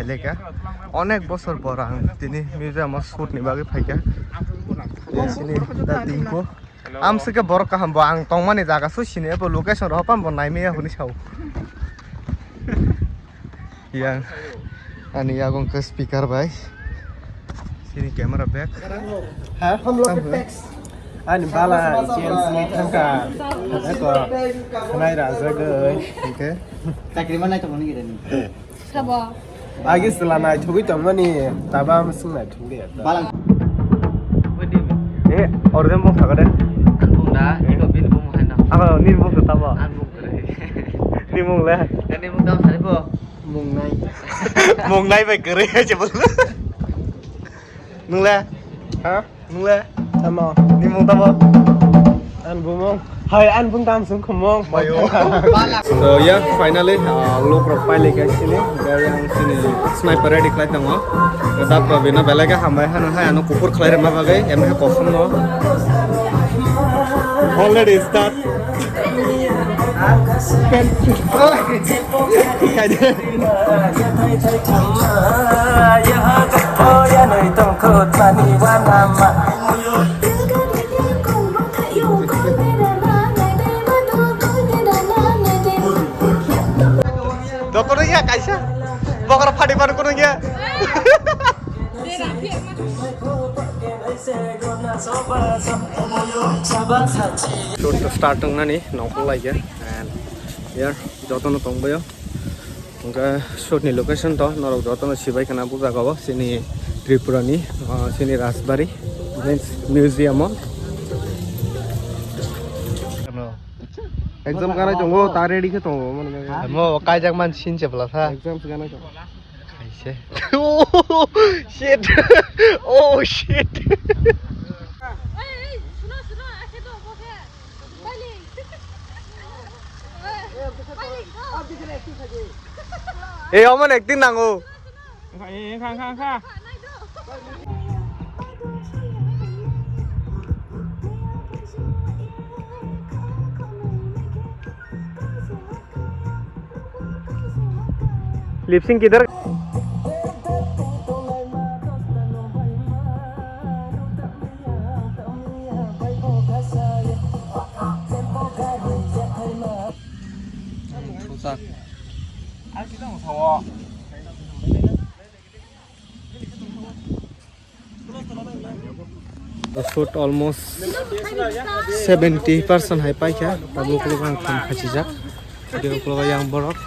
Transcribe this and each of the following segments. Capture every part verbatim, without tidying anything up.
Leka, onek bosor por ang tini museum o shoot ni bagwi phaikha. Tini sini da tingko. Am sike borok kaham bo ang tongmani jaga so sini abo location rohopam bo naimaya hwnwi sao. Yang ani yago ke speaker bai. Sini camera back. Ha? Hum log ke packs. Ani bala chance ni thangka. Eko khnai rajagoi. Okay. Chakri manai to mani gidani. Sabo. Agi sela nai thugui tongmani taba musung nai thugui. Balang. Eh, order mo khaga de. Ang bung da, iko bin bung hai na. Aba ni bung taba. Ang bung kere. Ni bung le. Ani bung da sari bo. Mung nai. Mung nai bai kere je bol. Nung le. Ha? Nung le? Tamo. Ni mung tamo? An bumung. Hai, an bung tam sung khumung. Mayo. So, yeah, finally, uh, look rok pai leka sini. Gari ang sini sniper ready khlai tongo. Dap ko bina belai ke hambai hano hai ano kukur khlai rema bagai. Em he kosom no. Already start. Kaide. Doktor ya kaisa. Bokra phadi phadi kono ya. Shoot start wngnani nongkhor laikha and here jotono tongbaio. Hwnkhe shoot ni location to norok jotono sibai khna bujagao chini Tripura ni, ah, chini Rajbari means museum o. Exam ganai tongo, ta ready khe tongo, mani bagwi. Mo kaijak man sin se bwla sa. Exam se ganai tongo. Kaise. Oh shit. Oh shit. Eh, oman acting nango. Engkha, engkha, engkha, engkha. Lip sync kidhar? The shoot almost seventy percent hai paikha, tabuk ukulok ang thum khachijak. Tei ukulok yang borok.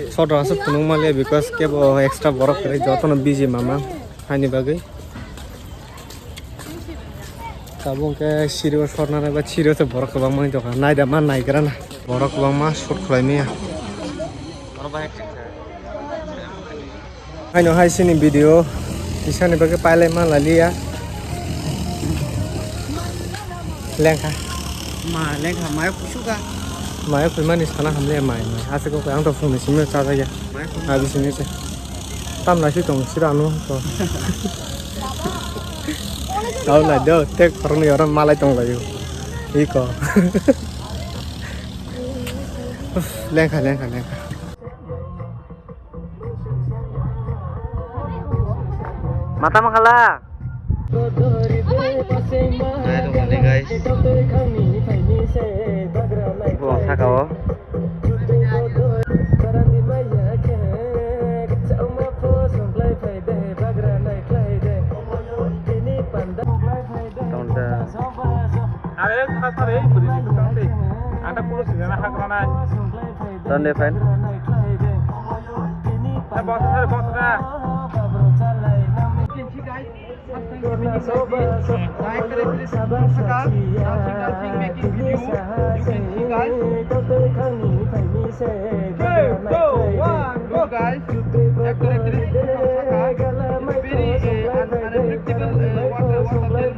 Sodra aswk phunuk manliya because kebo extra borok kwrwi jotono busy mama haini bagwi. Tabuk hwnkhe siri o sornani ba siri o se borok kwbangma wng tongkha. Naida ma naigra na. Borok kwbangma shoot khlai maya. Haino hai sini video kisani bagwi pailai ma laliya. Lengkha. Ma lengkha, mai kusuka. Mai kuimani sana hamle mai mai. Asa ko ang to phone simi chajakya. Mai kuima. Abi sini se. Tam nasi tong sira anu to. Tau nai do, tek korokni oro malai tong laio. Iko. Lengkha, lengkha, lengkha. Mata makhala. Nai rok mani guys. Bo saka o. Tonta. Are, thasare, bwrwini bwkhang se. Ang ta puro swijana hagra nai. Tonde fan. Eh, boss, sir, boss, sir. Director actress Sakal, dancing, dancing, making video. You can see, guys. Three, two, one, go, guys. Actor, actress Sakal. It's very, uh, un-, unpredictable, uh, what, what of them.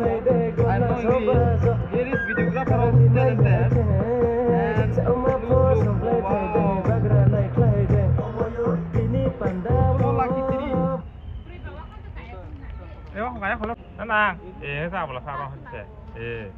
I know he is. Here is videographer also talented. And look, look, wow. Puro lucky three. Eh, wah, kaya kalau. Nana, eh, sa bola sa roh se. Eh.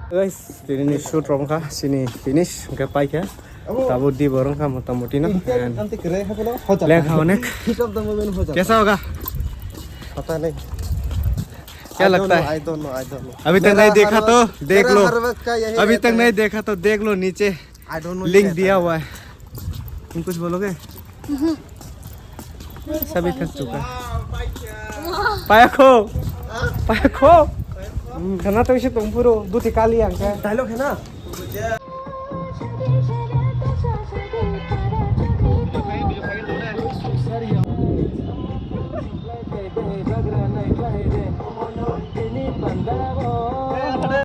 Guys, tini ni shoot rok wngkha, sini finish hwnkhe paikha. Abo. Tabuk di borok wngkha motamuti no. Intent, and ante kere ha pelo hoja. Lengkha onek. Hisab da momen hoja. Kaisa hoga? Pata nahi. Kya lagta hai? I don't know, I don't know, I don't know. Abhi tak nahi dekha to dekh lo. Mera har waqt ka yahi rehta hai. Abhi tak nahi dekha to dekh lo niche. I don't know. Link diya hua hai. Tum kuch bologe? सभी थक चुका है। पाया खो, पाया खो। खाना तो इसे तुम पूरो दो टिका लिया क्या? Dialogue hai na?